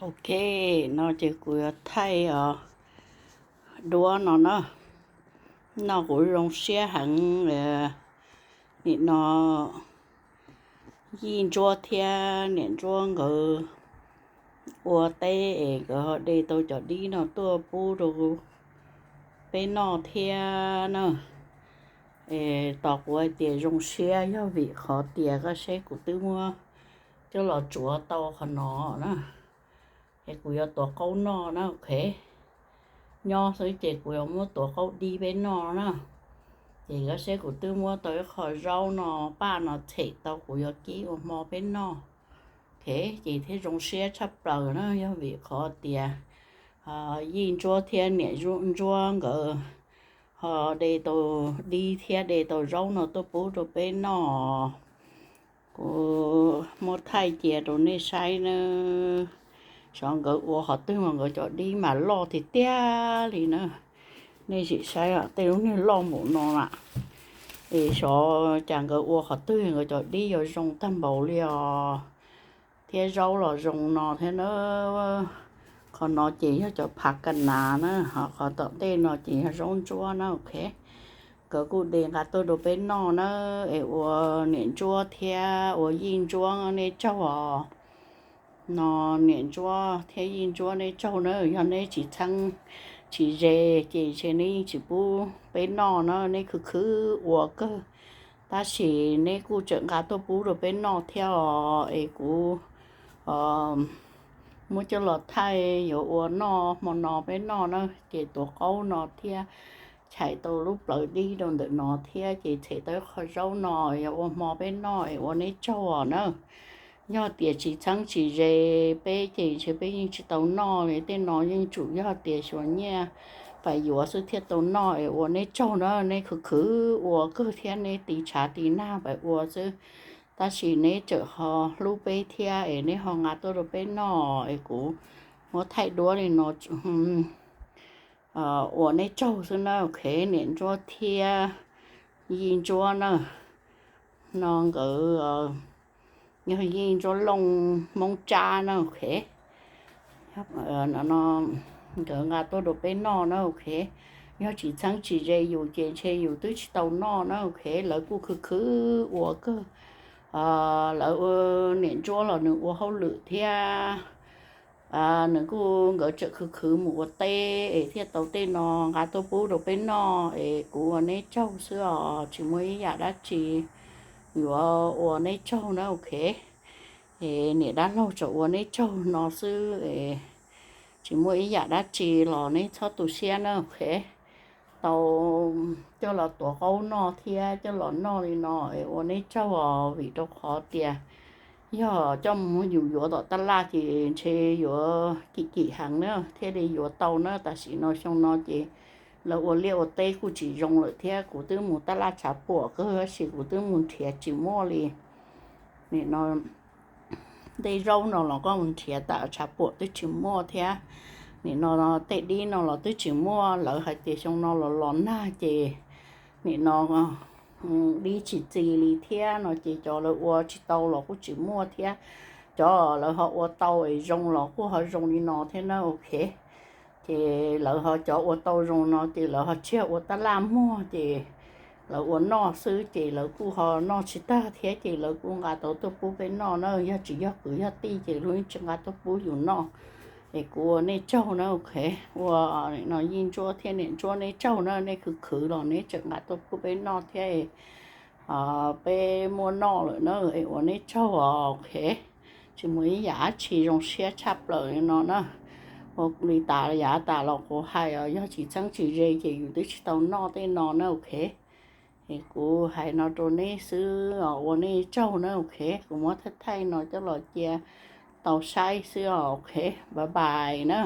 Ok, no ces kuv yuav thaij os duab no na. No kuv zoo siab heev, nim no Yij Ntsuab thiab Niam Ntsuab nkawd ua teb es nkawd ho de tau cov dib no tuaj pub rau peb noj thiab na. Es tos kuv hais tias zoo siab yog vim qhov tias koj seb kuv twb muab coj los tsuav tau qhov no na. Es kuv yuav tuav qaub noj na, ok. Nyob xwb ces kuv yuav muab tuav qaub dib peb noj na. Ces koj seb kuv twb muab tau ib qho zaub no, paj no tshem tau kuv yuav kib ua hmo peb noj. Ok, ces thiaj zoo siab tshaj plaws na, yog vim qhov tias Yij Ntsuab thiab Niam Ntsuab nkawd ho de tau dib thiab de tau zaub no tuaj pub rau peb noj. Kuv muab thaij cia rau nej saib na. Xyov nkawd ua qhov twg mas nkawd cov dib mas loj tiag tiag li na. Nej sim saib tej lub niag loj npaum no na. Es xyov cas nkawd ua qhov twg nkawd cov dib yuav zoo tag npaum li os. Thiab zaub los zoo no thiab na. Qhov no ces yog cov phav ka nas na, ho qhov tom ntej no ces yog zaub ntsuab na, ok. Nkawd kuj de nqa tuaj rau peb noj na, es ua Niam Ntsuab thiab ua Yij Ntsuab nej tsaug os. No Niam Ntsuab thiab Yij Ntsuab nej tsaug na, yog neb tsis txheeb tsis ze ces ntshe neb yeej tsis pub peb noj na, neb khwv khwv ua kawg. Tab sis neb kuj tseem nqa tuaj pub rau peb noj thiab os, es kuv muab coj los thaij yuav ua noj hmo no peb noj na, ces tuav qaub no thiab chais tau lub plawv dib rau ntawm no thiab ces tshem tau ib qho zaub no yuav ua hmo peb noj es ua neb tsaug os na. Yog tias tsis txheeb tsis ze peb ces ntshe peb yeej tsis tau noj li, tej no yeej tsum yog tias xyuas nyiaj pais yuav xwb thiaj tau noj es ua neb tsaug na, neb khwv khwv ua kawg thiab neb tiv tshav tiv nag pais ua xwb. Tab sis neb tseem ho hlub peb thiab es neb ho nqa tuaj rau peb noj es kuv muab thaij duab li no ua neb tsaug xwb na, ok. Niam Ntsuab thiab Yij Ntsuab na, no nkawd yog Yij Ntsuab Looj Hmoob Tsab na, ok. No nkawd nqa tuaj rau peb noj na, ok. Yog tsis txheeb tsis ze yus ces ntshe yus twb tsis tau noj na, ok. Lawv kuj khwv khwv ua kawg. Lawv ua, Niam Ntsuab los nws ua hauj lwm thiab nws kuj, nkawd tseem khwv khwv mus ua teb es thiaj tau tej no nqa tuaj pub rau peb noj es kuv ua neb tsaug xwb os, tsis muaj ib yam dab tsi, yuav ua neb tsaug na, ok. Es niam dab laug tsuas ua neb tsaug no xwb es tsis muaj ib yam dab tsi los neb txhob tu siab na, ok. Tau coj los tuav qaub noj thiab coj los noj li no es ua neb tsaug os, vim rau qhov tias yog coj mus yus yuav tom tab laj ces ntshe yuav kim kim heev na thiaj li yuav tau na. Tam sim no xyoo no ces lawv ua liaj ua teb kuj tsis zoo lawm thiab, kuv twb mus tab laj tshav puam kawg tab sis kuv twb mus nrhiav tsis muaj li. Nim no tej zaub no los koj mus nrhiav tas tshav puam twb tsis muaj thiab. Nim no tej dib no los twb tsis muaj, lawv hais tias xyoo no los los nag ces nim no dib tsis txi li thiab no ces cov lawv ua tsis tau los kuj tsis muaj thiab. Cov lawv ho ua tau es zoo los kuj ho zoo li no thiab na, ok. Ces lawv ho cov ua tau zoo no ces lawv ho tsiag ua tab laj muag ces lawv ua noj xwb ces lawv kuj ho noj tsis tag thiab ces lawv kuj nqa tau tuaj pub peb noj na. Yog tsis yog kwv yog tij ces lawv tsis nqa tuaj pub yus noj. Es kuv ua nej tsaug na, ok. Ua no Yij Ntsuab thiab Niam Ntsuab neb tsaug na, nej khwv khwv los neb tseem nqa tuaj pub peb noj thiab. Peb muab noj lawm na es ua neb tsaug os, ok. Tsis muaj ib yam dab tsi zoo siab tshaj plaws li no na. Ua li tas yav tas los kuv hais os, yog tsis txheeb tsis ze ces yus twb tsis tau noj tej no na, ok. Es kuv hais no rau neb xwb os, ua nej tsaug na, ok. Kuv muab thaij thaij no coj los cia tau saib xwb os, ok. Bye bye na.